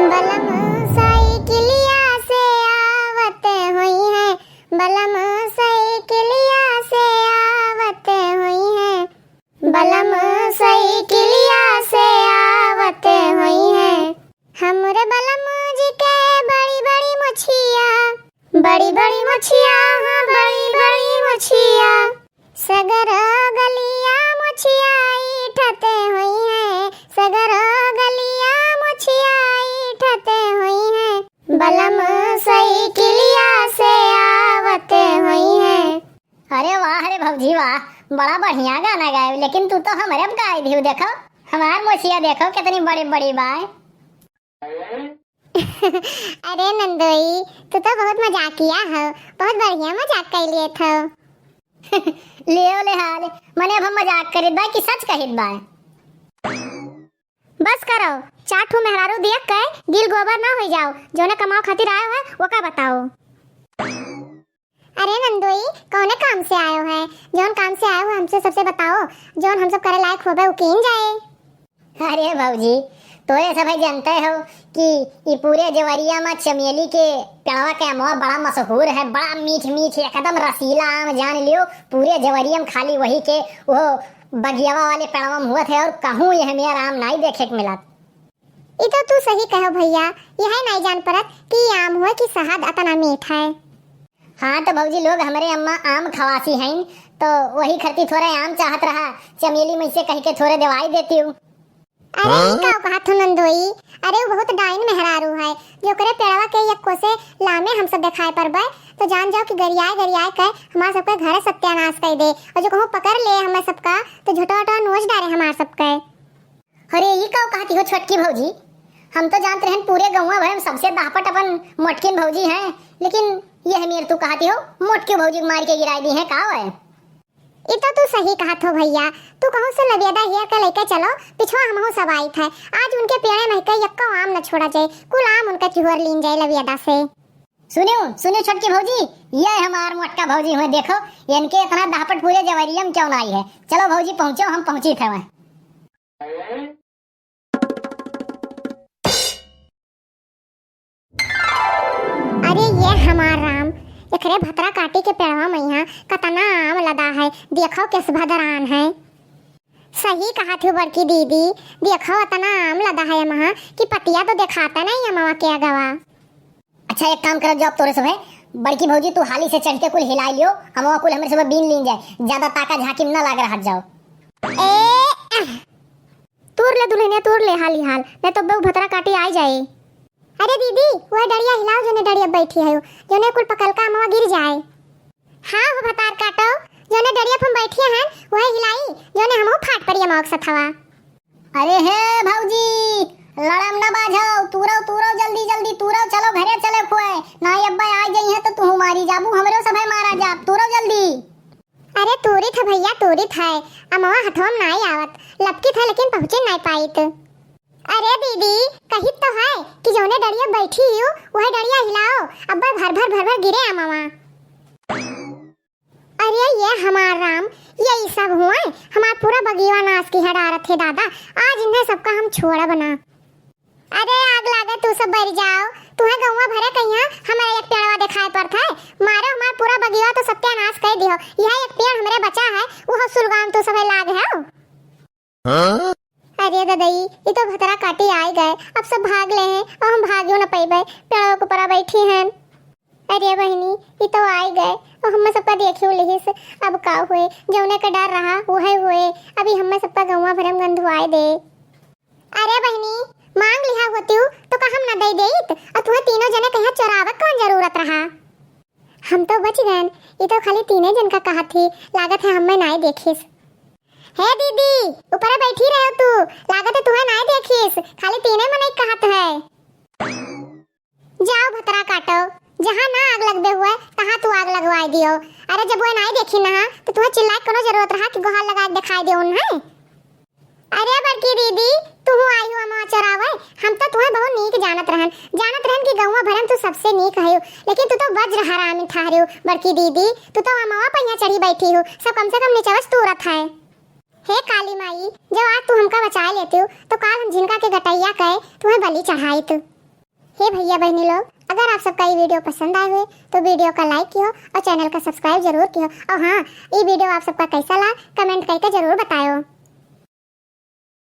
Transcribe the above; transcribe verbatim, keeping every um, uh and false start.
बलम साइकिलिया से आवत होइहैं, बलम साइकिलिया से आवत होइहैं, बलम साइकिलिया से आवत होइहैं। हमरे बलम जी के बड़ी बड़ी मोछिया, बड़ी बड़ी मोछिया, हाँ, बड़ी बड़ी मोछिया। सगरो गलिया मोछिया ईठते होइहैं, सगरो गलिया मोछिया ईठते होइहैं, बलम साइकिलिया से आवत होइहैं। अरे वाह रे भौजी वाह, बड़ा बढ़िया गाना गाए, लेकिन तू तो हमरे अब गाए दिहू। देखो हमार मोछिया देखो कितनी बड़ी बड़ी बाय। अरे नंदोई, तू तो बहुत मजाकिया हो, बहुत बढ़िया मजाक कर लिए थो। लियो ले हाल, मने अब हम मजाक करित बा कि सच कहित बा? बस करो, चार ठो मेहरारू दिया के गिल गोबर ना हो जाओ, जोने कमाओ खातिर आयो है, वो का बताओ। अरे नंदोई, कौने काम से आयो है? जौन काम से आयो है, हमसे सबसे बताओ, जौन हम सब करे लायक होबे, उ कीन जाए। अरे भौजी, तोरे सभे जानते हो कि ई पूरे जवरिया में चमेली के पेड़वा के अमवा बड़ा मशहूर है, बड़ा मीठ मीठ, एकदम रसीला आम जान लियो। पूरे जवरिया में खाली वही के वो बगियावा वाले पेड़वा में हुआ थे और कहूँ यह मेरा आम नाई देखे के मिला। ई तो तू सही कहो भैया, यह नाई जान परत कि आम हुए कि शहद अतना मीठ है। हाँ तो भौजी लोग हमरे अम्मा आम खवासी हैं, तो वही खरती थोड़ा आम चाहत रहा, चमेली में से कह के थोड़े देवाई देती हूँ। अरे ई हाँ? का कहत हो नंदोई? अरे वो बहुत डाइन मेहरारू है, जो करे पेड़वा के यक्को से लामे हम सब देखाए परबे, तो जान जाओ कि गरियाए गरियाए के हमार सबके घरे सत्यानाश कर दे, और जो कहूँ पकड़ ले हमें सबका, तो झोटा वोटा नोच डारे हमार सबके। अरे ई का कहती हो छोटकी भौजी, हम तो जानत रहन पूरे गौवा भर में सबसे दाहपट अपन मोटकिन भौजी हैं, लेकिन यह मेर तू कहती हो मोटकी भौजी के मार के गिराई दी है का है? ई तो तू सही कहत हो भैया, तू कहूँ से लबियदा हियर के लेके चलो, पिछवा हमहू सब आइत है। आज उनके पेड़े महके यक्को आम न छोड़ा जाए, कुल आम उनके चिहुर लीन जाए लबियदा से। सुनियो, सुनियो छोटकी भौजी, ये हमार मोटका भौजी हुए, देखो इनके इतना दाहपट पूरे जवरिया में क्यों ना आई है। चलो भौजी पहुँचो, हम पहुँची थे वहाँ। अरे ये हमार राम, एकरे भतरा काटी के पेड़वा मइहाँ कतना आम लदा है, देखो केस भदरान है। सही कहत हो बड़की दीदी, देखो अतना आम लदा है महाँ कि पतिया तो देखाता नहीं अमवा के अगवा। अच्छा एक काम करत जाओ तोरे सभे, बड़की भौजी तू हाली से चढ़ के कुल हिलाई लियो, अमवा कुल हमरे सभे बीन लीन जाए, ज्यादा ताका झांकी में ना लाग रहत जाओ। ए, आह। तूर ले दुल्हनिया, तूर ले हाली हाल, नहीं तो बहू भतरा काटी आई जाए। अरे दीदी, वह डरिया हिलाओ, जोने डरिया बैठी है, जोने कुल पकलका अमवा गिर जाए। हाँ हो भतार काटो, जोने डरिया पर बैठी हैं, वह हिलाई, जोने हमहू फाट पड़ी अमवा के सथवा। अरे हे भौजी, लड़म न बाझो, तूरो, तूरो, जल्दी, जल्दी तूरो, चलो घरे चले खुए, ना अब्बा आ जाई है तो तू मारी जाबू, हमरो सभे मारा जाब, तूरो जल्दी। अरे तूरित है भैया, तूरित है, अमवा हथवा में नाई आवत, लपकित है लेकिन पहुँचे नाई पाइत। अरे दीदी, कहित तो है कि जौने डरिया बैठी हूँ, वही डरिया हिलाओ, अब्बा भर भर भर भर गिरे अमवा। अरे ये हमार राम, ये ई सब हुए, हमार पूरा बगिया नाश की हडारत है दादा, आज इन्हें सबका हम छोड़ब ना। अरे आग लागे, तू सब बर जाओ, तुहे गौवा भरे कहिया हमारे एक पेड़वा दिखाई पड़त है, मारो हमार पूरा बगिया तो सत्यानाश कर दियो, यह एक पेड़ हमरे बचा है, वो सुलगाम तू सब लाग है। हाँ? अरे ददई, ये तो भतरा काटी आए गए, अब सब भाग ले हैं, अब हम भागियो न पैबे, पेड़वा के ऊपर बैठी हैं। अरे बहिनी, ये तो आए गए, अब हमें सबका देखियो लिहिस, अब का हुए, जौने का डर रहा, वह हुए, अभी हमें सबका गौवा भरम गंधुआए दे। अरे बहिनी, मांग लिहा होतिउ तो का हम न दे देइत? और तुम्हें तीनों जने कहीं चोरावे कौन जरूरत रहा? हम तो बच गए, ये तो खाली तीने जन का कहत थी, लागत है हमें नाई देखिस। हे दीदी, ऊपर बैठी रहो तू, लागत है तुम्हें नाई देखिस, खाली तीने मनई कहत है। जाओ भतरा काटो, जहाँ ना आग लगबे हुए, तहाँ तू आग लगवाए दियो। अरे जब वह नाई देखी ना, तो तुम्हें चिल्लाए कोनो जरूरत रहा कि गुहार लगा के दिखाई दे उन्हें? अरे बड़की दीदी, तू आई हो अमवा चोरावे, हम तो तुम्हें बहुत नीक जानत रहन, जानत रहन कि गौवा भरम तू सबसे नीक हयो, लेकिन तू तो वज्र हरामी ठहरियो बड़की दीदी, तू तो अमवा पहिया चढ़ी बैठी हो, सब कम से कम निचवच तूरत है। हे काली माई, जब आज तू हमका बचाए लेती हो, तो काल हम झिनका के गटैया कहे तुम्हें बलि चढ़ाइत। हे भइया बहिनी लोग, अगर आप सबका ई video पसंद आए हुए तो video का like किहो और channel का subscribe जरूर किहो। और हाँ, ई video आप सबका कैसा लाग, comment करके जरूर बतायो।